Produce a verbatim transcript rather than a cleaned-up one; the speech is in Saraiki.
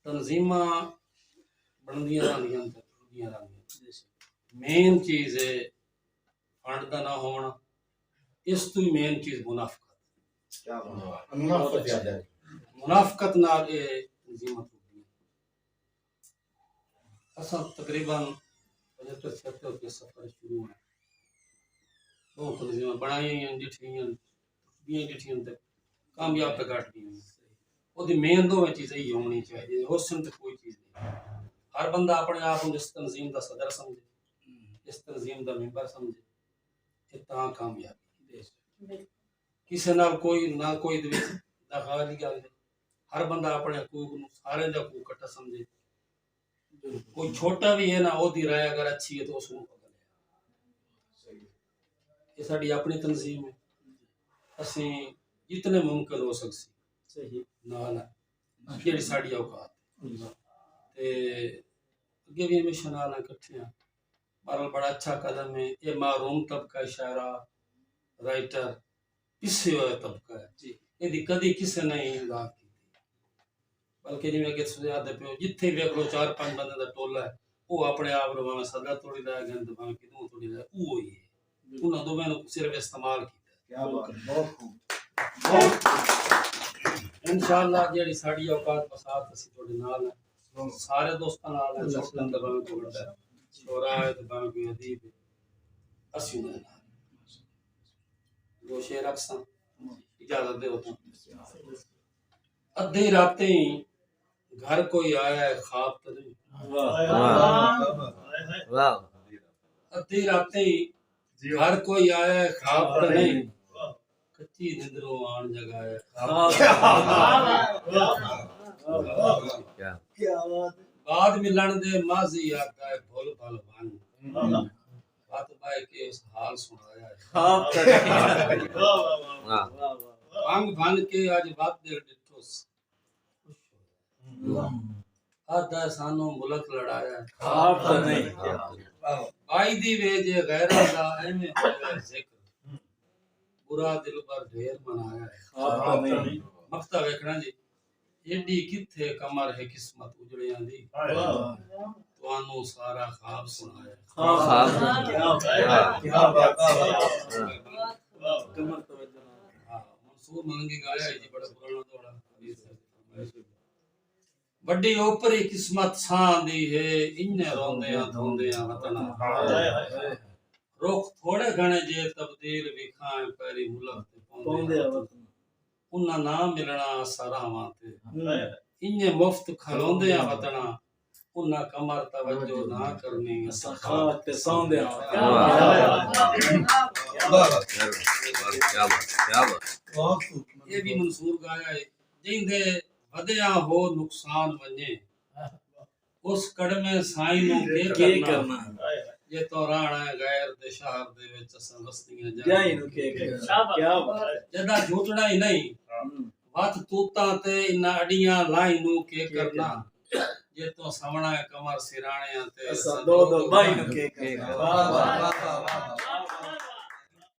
تنظیماں بݨدیاں رہندیاں تے ٹردیاں رہندیاں۔ مین چیز ہے فنڈ دا نہ ہووݨا، اس توں ہی مین چیز منافقت۔ کیا بات ہے۔ منافقت زیادہ ہے۔ منافقت نال اے تنظیماں ٹردیاں۔ اساں تقریباً پچھتر چھہتر کے سفر شروع ہوئے۔ ݙو تنظیماں بݨائیاں ہن، ݙٹھیاں ہن، ٻیاں ݙٹھیاں تے کامیاب تے گھٹ ڳئیاں ہن۔ اودی مین ݙوہیں چیزاں ہی ہووݨی چاہیے، حسن تے کوئی چیز نہیں۔ ہر بندہ اپݨے آپ کوں اس تنظیم دا صدر سمجھے، اس تنظیم دا ممبر سمجھے، اے تاں کامیابی۔ کسے نال کوئی نہ کوئی دے وچ دخل والی ڳالھ ہے۔ ہر بندہ اپݨے حقوق نوں، سارے دے حقوق کٹھا سمجھے۔ کوئی چھوٹا بھی ہے نا، اودی رائے اگر اچھی ہے تو اس نوں اگلے۔ یہ ساڈی اپݨی تنظیم ہے، اسیں جتنے ممکن ہو سکسی نال ہیں، جیڑھی ساڈی اوقات ہے۔ تے اگے بھی ہمیشہ نال ہیں، کٹھے ہیں۔ بہرحال بڑا اچھا قدم ہے۔ اے محروم طبقہ، شاعرہ، رائٹر، پسے ہوئے طبقہ ہے۔ ایندی کدی کسے نے امداد کیتی، بلکہ جیویں اگے تساں آہدے پیو، جتھے ویکھ لو چار پنج بندے دا ٹولہ ہے، او اپݨے آپ نوں بھاویں صدر توڑی لائے ڳئن تے بھاویں کݙوں توڑی لائے، اوہو ہی ہے۔ انہاں ݙوہیں نوں صرف استعمال کیتا ہے۔ کیا بات ہے، بہت خوب۔ بہت خوب۔ انشاءاللہ جیڑھی ساڈی اوقات بساط اسی تہاݙے نال ہیں، سارے دوستاں نال ہیں، چھوٹے تے بھاویں کوئی وݙا ہے، شعراء ہے تے بھاویں کوئی ادیب ہے، اسی انہاں دے نال ہیں۔ ݙو شعر آکھساں، اجازت ݙیو تاں۔ ادھی راتیں گھر کوئی آیا ہے، خواب تے نہیں۔ واہ۔ واہ۔ ادھی راتیں گھر کوئی آیا ہے، خواب تے نہیں۔ کچی نندروں آن جگایا ہے، خواب تے نہیں۔ کیا؟ بعد ملݨ دے ماضی آکھدا ہے، بھل بھل ونڄ۔ وت ٻہہ کے اس حال سݨایا ہے۔ خواب تے نہیں۔ واہ۔ ونڄ ونڄ کے اڄ وت دل ݙٹھوس۔ آہدا ہے سانوں ملک لڑایا ہے۔ خواب تے نہیں۔ ٻائی دی وے جے غیراں دا ایویں ہویا ہے ذکر۔ برا دلبر ڈھیر منایا ہے۔ خواب تے نہیں۔ مقطع ویکھݨا جی۔ ایݙی کتھے قمر ہے قسمت اجڑیاں دی۔ واہ۔ تہانوں سارا خواب سݨایا۔ خواب۔ کیا بات ہے، کیا بات ہے۔ قمر توجہ نال۔ ہاں، منصور ملنگی ڳایا ہے جی، بڑا پراݨا دوہڑا۔ وݙی اوپری قسمت ساں دی ہے، انہیں روندیاں دھوندیاں وطن۔ رخ تھوڑے گھݨے جے تبدیل وکھائیں، پیری ملک تے پوندیاں وطن۔ انہاں نہ ملݨا اساں راہواں تے۔ ہائے۔ انہیں مفت کھلوندیاں وطناں، انہاں قمر توجہ نہ کرنی، اساں خواب تے سوندیاں وطناں۔ واہ۔ کیا بات، کیا بات، کیا بات۔ اے بھی منصور ڳایا ہے، جیندے ودیاں ہو نقصان ونڄے۔ اس کڑمے سائیں نوں کے کے کرنا؟ کرنا؟ جے توں رہݨا ہے غیر دے شہر دے وچ، اساں وسدیاں جائیں جائیں نوں کے کے کرنا؟ کرنا؟ کیا بات ہے۔ جݙاں جھوٹݨا ہی نہیں، ہوں۔ وت توتاں تے انہاں اݙیاں لائیں نوں کے کے کرنا؟ کرنا؟ جے توں سوݨا ہے قمر سراݨیاں تے، اساں اساں دو دو دو بھائی نوں کے کے کرنا؟ کرنا؟ واہ، واہ، واہ، واہ، واہ۔